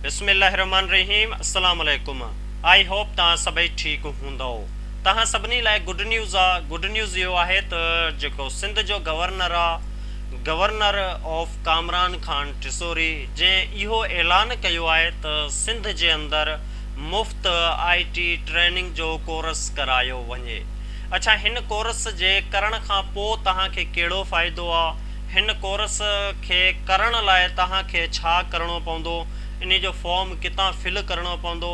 بسم الله الرحمٰن الرحيم السلام عليڪم I hope توهان سڀئي ٺيڪ هوندؤ توهان سڀني لاء گڊ نيوز آ گڊ نيوز اهو آهي ته جيڪو سنڌ جو گورنر آ گورنر آف ڪامران خان ٽسوري جنهن اهو اعلان ڪيو آهي ته سنڌ جي اندر مفت آئي ٽي ٽريننگ جو ڪورس ڪرايو وڃي اڇا هن ڪورس جي ڪرڻ کان پو توهان کي ڪهڙو فائدو آ هن ڪورس کي ڪرڻ لاء توهان کي ڇا ڪرڻو پوندو، انهي جو فارم ڪتان فل ڪرڻو پوندو،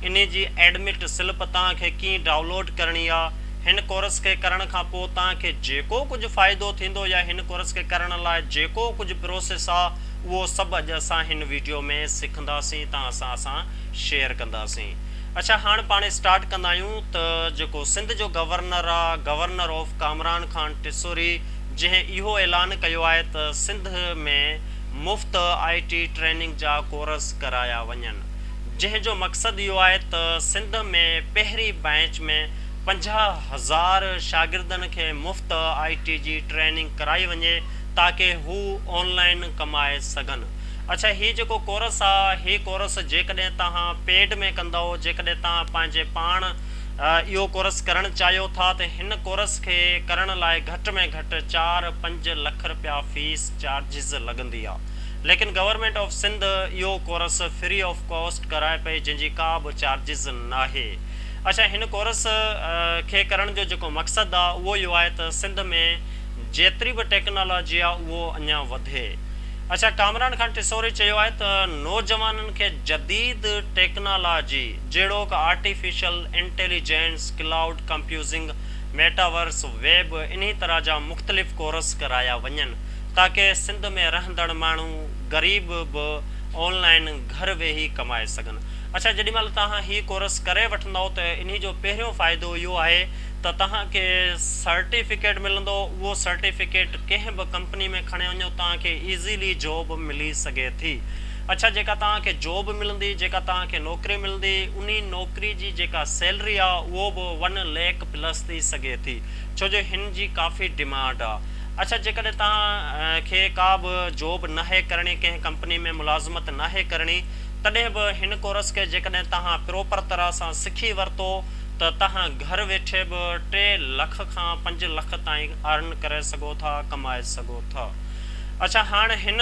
انهي جي ايڊمٽ سلپ توهان کي ڪيئن ڊائونلوڊ ڪرڻي آ، هن ڪورس کي ڪرڻ کان پوء توهان کي جيڪو ڪجهه فائدو ٿيندو يا هن ڪورس کي ڪرڻ لاء جيڪو ڪجهه پروسيس آ اهو سڀ اڄ اسان هن ويڊيو ۾ سکنداسين توهان سان اسان شيئر ڪنداسين. اڇا هاڻ پاڻ اسٽارٽ ڪندا آهيون ته جيڪو سنڌ جو گورنر آ گورنر آف ڪامران خان ٽسوري جنهن اهو اعلان ڪيو آهي ته سنڌ ۾ مفت آء ٽي ٽريننگ جا ڪورس ڪرايا وڃن جنهن جو مقصد اهو آهي ته سنڌ ۾ پهرين بئچ ۾ 50,000 شاگردن کي مفت آء ٽي جي ٽريننگ ڪرائي وڃي تاڪه هو آن لائن ڪمائي سگهن اڇا هي جيڪو ڪورس آ هي ڪورس جيڪڏهن توهان پيڊ ۾ ڪندؤ جيڪڏهن توهان پنهنجي پاڻ اهو ڪورس ڪرڻ چاهيو ٿا ته هن ڪورس کي ڪرڻ لاء گهٽ ۾ گهٽ چار پنج لک رپيا فيس چارجز لڳندي آ ليڪن گورنمينٽ آف سنڌ اهو ڪورس فري آف ڪاسٽ ڪرائي پئي جنهن جي ڪا به چارجز ناهي اڇا هن ڪورس کي ڪرڻ جو جيڪو مقصد آ اهو اهو آهي ته سنڌ ۾ جيتري به ٽيڪنالاجي آ اهو اڃا وڌي. اڇا ڪامران خان ٽسوري چيو آهي ته نوجوانن کي جديد ٽيڪنالاجي جهڙوڪ artificial intelligence, cloud computing, metaverse, web انهي طرح جا مختلف ڪورس ڪرايا وڃن تاڪه سنڌ ۾ رهندڙ ماڻهو غريب به آن لائن گهر ويهي ڪمائي سگهن. اڇا جيڏي مهل توهان هي ڪورس ڪري وٺندؤ ته انهي جو پهريون فائدو اهو آهي ته توهان کي سرٽيفڪيٽ ملندو اهو سرٽيفڪيٽ ڪنهن به ڪمپني ۾ کڻي وڃو توهان کي ايزيلي جاب ملي سگهي ٿي اڇا جيڪا توهان کي جاب ملندي جيڪا توهان کي نوڪري ملندي انهي نوڪري جي جيڪا سيلري آ اهو به ون ليک پلس ٿي سگهي ٿي ڇو جو هن جي ڪافي ڊمانڊ آ اڇا جيڪڏهن توهان کي ڪا به جاب ناهي ڪرڻي ڪنهن ڪمپني ۾ ملازمت ناهي ڪرڻي تڏهن به هن ڪورس کي جيڪڏهن توهان پروپر طرح سان سکي ورتو ته توهان گهر ويٺي به ٽي لک کان پنج لک تائين ارن ڪري سگهو ٿا، ڪمائي سگهو ٿا. اڇا هاڻ هن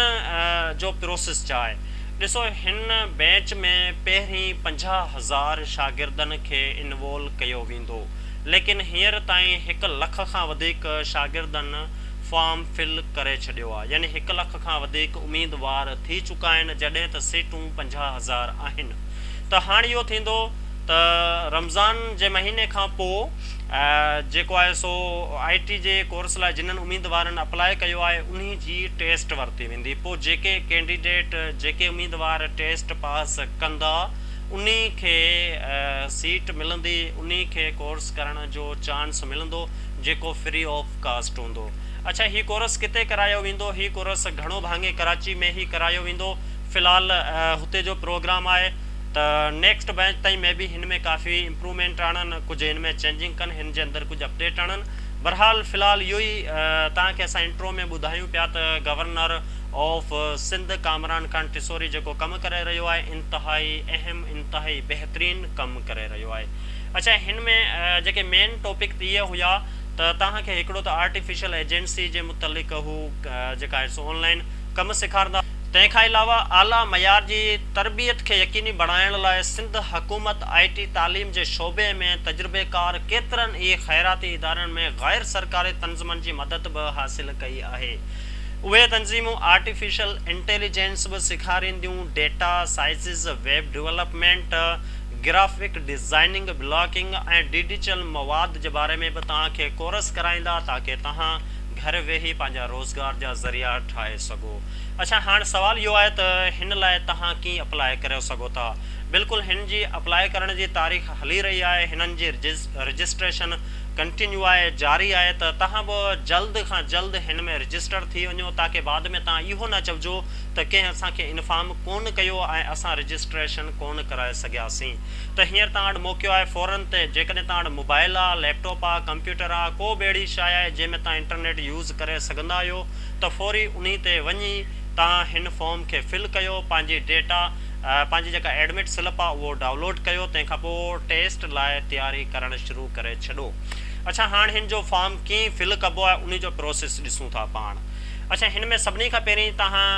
جو پروسيس ڇا آهي؟ ڏسو هن بيچ ۾ پهرين 50,000 شاگردن کي انوول ڪيو ويندو ليڪن هينئر تائين هڪ لک کان وڌيڪ شاگردن فارم فل ڪري ڇڏيو آهي يعني هڪ لک کان وڌيڪ اميدوار ٿي چڪا آهن جڏهن ته سيٽون 50,000 آهن ته هاڻ اهو ٿيندو ته رمضان جي مهيني کان پوء جيڪو آهي سو آء ٽي جي ڪورس لاء جنھن اميدوارن اپلاء ڪيو آهي انهي جي ٽيسٽ ورتي ويندي پوء جيڪي ڪينڊيڊيٽ جيڪي اميدوار ٽيسٽ پاس ڪندا انهي کي سيٽ ملندي انهي کي ڪورس ڪرڻ جو چانس ملندو جيڪو فري آف ڪاسٽ هوندو. اڇا هي ڪورس ڪٿي ڪرايو ويندو؟ هي ڪورس گهڻو ڀاڱي ڪراچي ۾ ئي ڪرايو ويندو. في الحال هتي جو پروگرام آهي ته نيڪسٽ بيچ تائين مي بي هن ۾ ڪافي امپروومينٽ آڻن ڪجهه هن ۾ چينجنگ ڪن هن جي اندر ڪجهه اپڊيٽ آڻن. بھرحال في الحال اهو ئي توهان کي اسان انٽرو ۾ ٻڌايون پيا ته گورنر آف سنڌ ڪامران خان ٽسوري جيڪو ڪم ڪري رهيو آهي انتهائي اهم انتهائي بهترين ڪم ڪري رهيو آهي. اڇا هن ۾ جيڪي مين ٽاپڪ اهي هيا ته توهان کي هڪڙو ته آرٽيفيشل ايجنسي جي متعلق هو جيڪا آهي سو آن لائن ڪم سيکارندا. تنهن کان علاوه اعليٰ معيار جي تربيت کي يقيني بڻائڻ لاء سنڌ حڪومت آء ٽي تعليم جي شعبي ۾ تجربيڪار ڪيترن ئي خيراتي ادارن ۾ غير سرڪاري تنظمن جي مدد به حاصل ڪئي آهي. اهي تنظيمون آرٽيفيشل انٽيليجنس به سيکارينديون، data science, web development, graphic designing, blogging ۽ digital مواد جي باري ۾ به توهان کي ڪورس ڪرائيندا تاڪه توهان گهر ويهي پنهنجا روزگار جا ذريعا ٺاهي سگهو. اڇا هاڻ سوال اهو آهي ته هن لاء توهان ڪيئن اپلاء ڪريو سگهو ٿا؟ بلڪل هن جي اپلاء ڪرڻ جي تاريخ هلي رهي آهي هنن جي رجسٽريشن ڪنٽينيو آهي جاري آهي ته توهان به جلد کان جلد هن ۾ رجسٽر ٿي وڃو تاڪه بعد ۾ توهان اهو نه چئجو ته ڪنهن اسان کي انفارم ڪونه ڪيو ۽ اسان رجسٽريشن ڪونه ڪرائي سگهياسين ته هينئر توهان وٽ موقعو آهي فورن تي جيڪڏهن توهان وٽ موبائل آ ليپ ٽاپ آ ڪمپيوٽر آ ڪو به اهڙي شيء آهي جنهن ۾ توهان انٽرنيٽ يوز ڪري سگهندا آهيو ته فوري انهي تي وڃي توهان هن فارم کي فل ڪيو پنهنجي ڊيٽا پنهنجي جيڪا ايڊمٽ سلپ آ اهو ڊائونلوڊ ڪيو تنهن کان پوء ٽيسٽ لاء تياري ڪرڻ شروع ڪري ڇڏو. اڇا هاڻ هن جو فارم ڪيئن فل ڪبو آهي انهي جو پروسيس ڏسون ٿا پاڻ. اڇا هن ۾ سڀني کان پهرين توهان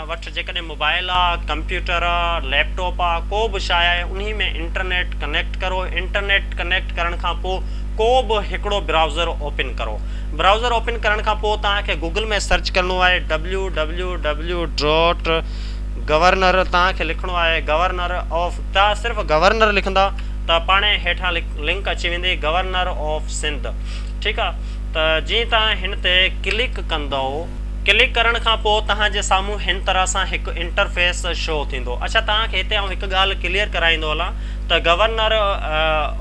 وٽ جيڪڏهن موبائل آ، ڪمپيوٽر آ، ليپ ٽاپ آ ڪو به شيء آهي انهي ۾ انٽرنيٽ ڪنيڪٽ ڪرو انٽرنيٽ ڪنيڪٽ ڪرڻ کان پوء ڪو به هڪڙو برائوزر اوپن ڪرو برائوزر اوپن ڪرڻ کان پوء توهان کي گوگل ۾ سرچ ڪرڻو آهي W W W dot governor توهان کي لکڻو آهي گورنر آف توهان صرف گورنر لکندا ته پاڻهي هيٺان لنڪ اچي ويندي گورنر آف سنڌ ٺيڪ آ ته جيئن توهان هن تي ڪلڪ ڪندؤ ڪلڪ ڪرڻ کان پوء توهان جي سامهون هن طرح سان هڪ انٽرفيس شو ٿيندو اڇا توهان کي هتي آئون هڪ ڳالهه ڪليئر ڪرائيندو هلان ته گورنر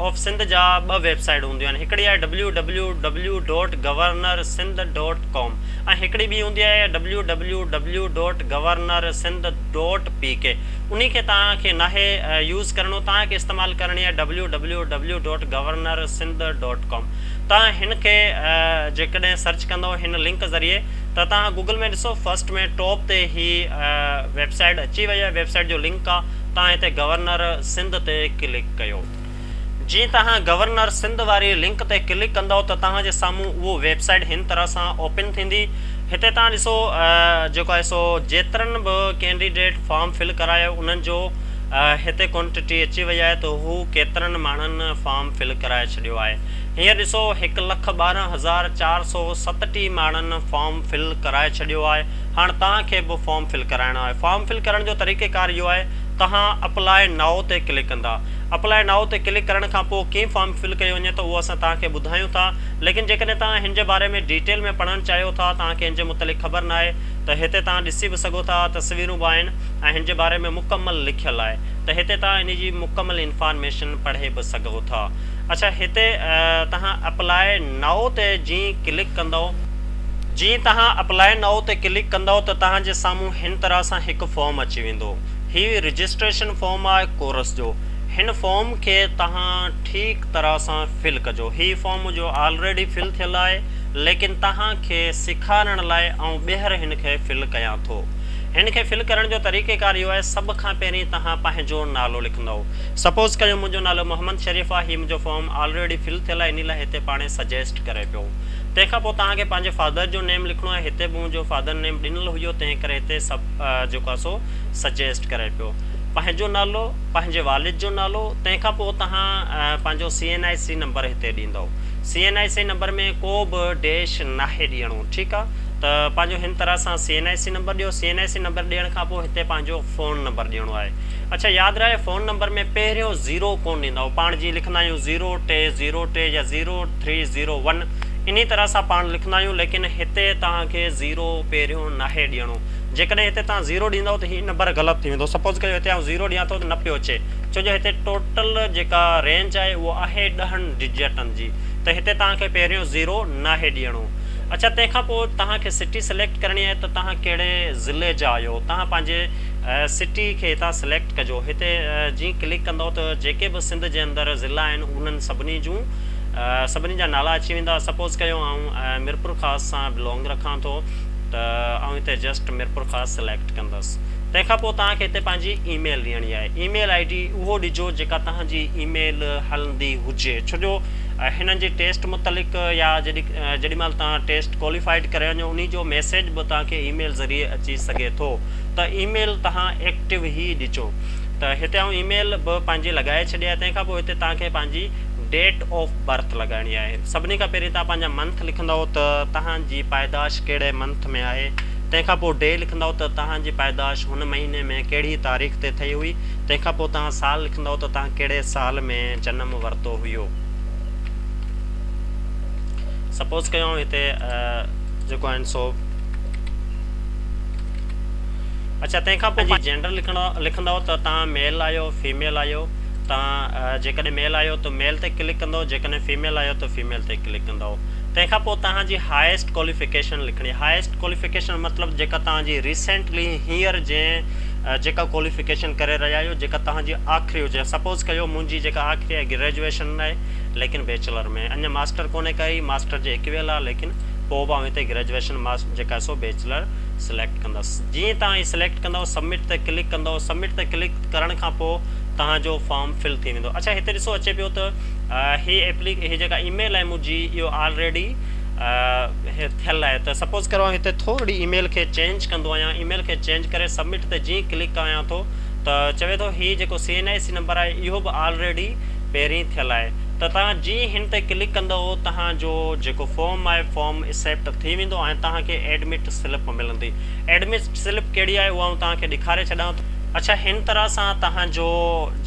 آف سنڌ جا ٻه ويب سائيٽ هونديون آهن هڪڙي آهي W W W dot governor Sindh dot com ۽ هڪڙي ٻي هوندي آهي W W W dot governor Sindh dot P K انهي کي توهان کي ناهي يوز ڪرڻو توهان کي استعمال ڪرڻي آهي W W W dot governor Sindh dot com توهان هن کي جيڪڏهن سرچ ڪندو هن لنڪ ذريعي ته توهان گوگل ۾ ڏسو فرسٽ ۾ ٽاپ تي هي ويب سائيٽ اچي وئي آهي ويب سائيٽ جو لنڪ آهي توهان هتي گورنر سنڌ تي ڪلڪ ڪيو. جيئن توهان گورنر سنڌ واري لنڪ تي ڪلڪ ڪندؤ ته توهان جي سامهون اهو ويب سائيٽ هن طرح سان اوپن ٿيندي. هتي توهان ڏسو جيڪو آهي سو جيترن به ڪينڊيڊيٽ فارم فل ڪرايو انهن جو هتي ڪوانٽٽي اچي وئي آهي ته هو ڪيترن ماڻهن فارم فل ڪرائي ڇڏيو آهي. هينئر ڏسو 112437 ماڻهن فارم فل ڪرائي ڇڏيو آهي. هاڻ توهان کي به فارم فل ڪرائڻو آهي. فارم فل ڪرڻ جو طريقيڪار اهو آهي توهان اپلاء نائو تي ڪلڪ ڪندا. اپلاء نائو تي ڪلڪ ڪرڻ کان پوء ڪيئن فارم فل ڪيو وڃي ٿو اهو اسان توهان کي ٻڌايون ٿا ليڪن جيڪڏهن توهان هن جي باري ۾ ڊيٽيل ۾ پڙهڻ چاهيو ٿا توهان کي هن جي متعلق خبر ناهي ته هتي توهان ڏسي به سگهو ٿا تصويرون به آهن ۽ هن جي باري ۾ مڪمل لکيل آهي ته هتي توهان ان جي مڪمل انفارميشن پڙهي به سگهو ٿا اڇا هتي توهان اپلاء نائو تي جيئن ڪلڪ ڪندؤ جيئن توهان اپلاء نائو تي ڪلڪ ڪندؤ ته توهان جي سامهون هن طرح سان هڪ فارم اچي ويندو. هي رجسٽريشن فارم آهي ڪورس جو هن فارم کي توهان ٺيڪ طرح سان فل ڪجو هي فارم منهنجو آلريڊي فل ٿيل آهي ليڪن توهان کي سيکارڻ لاء آئون ٻيهر هن کي فل ڪيان ٿو هن کي فل ڪرڻ جو طريقي ڪار اهو آهي سڀ کان پهرين توهان پنهنجو نالو لکندؤ سپوز ڪيو منهنجو نالو محمد شريف آهي هي منهنجو فارم آلريڊي فل ٿيل آهي انهي لاء هتي پاڻهي سجيسٽ ڪري پيو تنهن کان پوء توهان کي پنهنجي فادر جو نيم لکڻو آهي هتي به منهنجو فادر نيم ڏنل هيو تنهن ڪري هتي سڀ جيڪو آهي سو سجيسٽ ڪري پيو. پنهنجو نالو، پنهنجي والد جو نالو، تنهن کان پوء توهان پنهنجو سي اين آء سي نمبر هتي ڏيندؤ. سي اين آء سي نمبر ۾ ڪو به ڊيش ناهي ڏيڻو ٺيڪ آ ته پنهنجو هن طرح سان سي اين آء سي نمبر ڏيو. سي اين آء سي نمبر ڏيڻ کان پوء هتي پنهنجو فون نمبر ڏيڻو آهي. اڇا ياد رهي فون نمبر ۾ پهريون زيرو ڪونه ڏيندؤ پاڻ جيئن لکندا آهيون زيرو ٽي زيرو ٽي يا زيرو ٿري زيرو ون انهي طرح سان پاڻ لکندا آهيون ليڪن هتي توهان کي زيرو پهريون ناهي ڏيڻو. جيڪڏهن هتي توهان زيرو ڏيندؤ ته هي نمبر غلط ٿي ويندو. سپوز ڪيو هتي آئون زيرو ڏيان ٿو ته نه پيو اچي ڇو جو هتي ٽوٽل جيڪا رينج آهي اهو آهي ڏهن ڊجٽن جي ته هتي توهان کي پهريون زيرو ناهي ڏيڻو. اڇا تنهن کان پوء توهان کي سٽي سليڪٽ ڪرڻي آهي ته توهان ڪهڙي ضلعي جا آهيو توهان پنهنجي سٽي کي هتان سليڪٽ ڪجو هتي جيئن ڪلڪ ڪندؤ ته جيڪي به سنڌ جي اندر ضلعا آهن انهن سڀني جون سڀني جا نالا اچي ويندا سپوز ڪيو آئون ميرپورخاص سان بلونگ رکان ٿو ته آئون هتي جسٽ ميرپورخاص سليڪٽ ڪندس تنهن کان پوء توهان کي هتي پنهنجي اي ميل ڏيڻي آهي اي ميل I D اهو ڏجو جيڪا توهان جي اي ميل هلندي هجي ڇو جو هنن جي ٽيسٽ متعلق يا جيڏي مهل توهان ٽيسٽ ڪواليفائيڊ ڪري وڃو انهي جو ميسيج به توهان کي اي ميل ذريعي اچي سگهي ٿو ته اي ميل توهان ايڪٽو ئي ڏجو ته هتي آئون اي ميل به پنهنجي لڳائي ڇڏي آهي تنهن کان پوء هتي توهان کي پنهنجي ڊيٽ آف برٿ لڳائڻي آهي. سڀني کان پهرين توهان پنهنجا منٿ لکندؤ ته توهان جي پائداش ڪهڙي منٿ ۾ آهي. تنهن کان پوء ڊي لکندؤ ته توهان جي پائداش هن مهيني ۾ ڪهڙي تاريخ تي ٿئي هئي. تنهن کان پوء توهان سال لکندؤ ته توهان ڪهڙي سال ۾ جنم ورتو هيو. سپوز ڪيو آئون هتي جيڪو آهن سو. اڇا تنهن کان پوء پنهنجي جينڊر لکندؤ ته توهان ميل آهيو فيميل آهيو. توهان جيڪڏهن ميل آهيو ته ميل تي ڪلڪ ڪندؤ جيڪڏهن فيميل آهيو ته فيميل تي ڪلڪ ڪندؤ تنهن کان پوء توهان جي هائيسٽ ڪواليفڪيشن لکڻي هائيسٽ ڪواليفڪيشن مطلب جيڪا توهان جي ريسينٽلي هينئر جنهن جيڪا ڪواليفڪيشن ڪري رهيا آهيو جيڪا توهان جي آخري هجي سپوز ڪيو منهنجي جيڪا آخري آهي گريجوئيشن آهي ليڪن بيچلر ۾ اڃا ماسٽر ڪونهي ڪئي ماسٽر جي اڪويل آهي ليڪن پوء به آئون هتي گريجوئيشن جيڪا سو بيچلر سليڪٽ ڪندس. جيئن توهان هي سليڪٽ ڪندؤ سبمٽ تي ڪلڪ ڪندؤ. سبمٽ تي ڪلڪ ڪرڻ کان پوء توهان جو فارم فل ٿي ويندو. اڇا هتي ڏسو اچي پيو ته هي ايپلي هي جيڪا اي ميل آهي منهنجي اهو آلريڊي ٿيل آهي ته سپوز ڪرو آئون هتي ٿورڙي اي ميل کي چينج ڪندو آهيان. اي ميل کي چينج ڪري سبمٽ تي جيئن ڪلڪ ڪيان ٿو ته چوي ٿو هي جيڪو سي اين آء سي نمبر آهي اهو به آلريڊي پهرين ٿيل آهي ته توهان جيئن هن تي ڪلڪ ڪندؤ توهان جو جيڪو فارم آهي فارم ايڪسيپٽ ٿي ويندو ۽ توهان کي ايڊمٽ سلپ ملندي. ايڊمٽ سلپ ڪهڙي آهي اها آئون توهان کي ڏيکاري ڇڏان ٿو. اڇا هن طرح سان توهان جو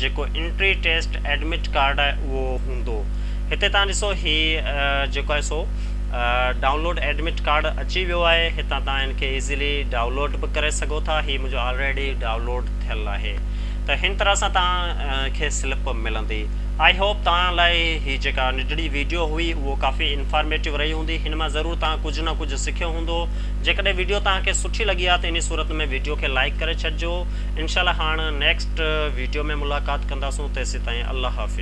جيڪو انٽري ٽيسٽ ايڊمٽ ڪارڊ آهي اهو هوندو. هتي توهان ڏسو هي جيڪو آهي سو ڊائونلوڊ ايڊمٽ ڪارڊ اچي ويو آهي. هتان توهان هن کي ايزيلي ڊائونلوڊ به ڪري سگهو ٿا. هي منهنجو آلريڊي ڊائونلوڊ ٿيل آهي ته هن طرح سان توهان کي سلپ ملندي. I hope توهان لاء هي جيڪا ننڍڙي ويڊيو هئي اهو ڪافي انفارميٽو رهي هوندي. هن مان ضرور توهان ڪجهه نه ڪجهه سکيو هوندو. جيڪڏهن ويڊيو توهان کي سٺي لڳي آهي ته انهي صورت ۾ ويڊيو کي لائيڪ ڪري ڇڏجو. انشاء الله هاڻ نيڪسٽ ويڊيو ۾ ملاقات ڪنداسون تيسيتائين الله حافظ.